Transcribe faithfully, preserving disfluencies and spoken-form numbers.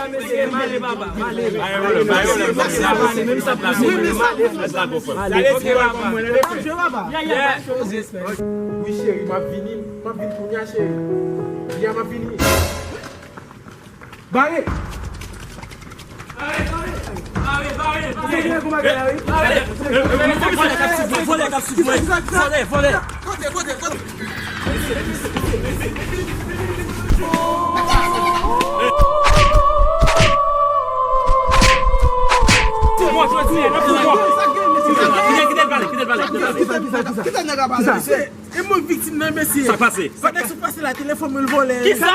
Male, male, papa, male. Male, male, male. Wi, cheri, m ap vini, m ap vini kounye a, cheri. Ya, m ap vini. Bare! Vòlè k ap swiv mwen. Vòlè, vòlè. Kote, kote, kote? Kite, kite l pale, kite l pale, kite l pale. Kisa, kisa, kisa, kisa? Kisa nèg la pale? Kisa? E mwen viktim nan, mesye. Sa k pase? Pandan sou pase la, telefòn mwen vòlè. Kisa?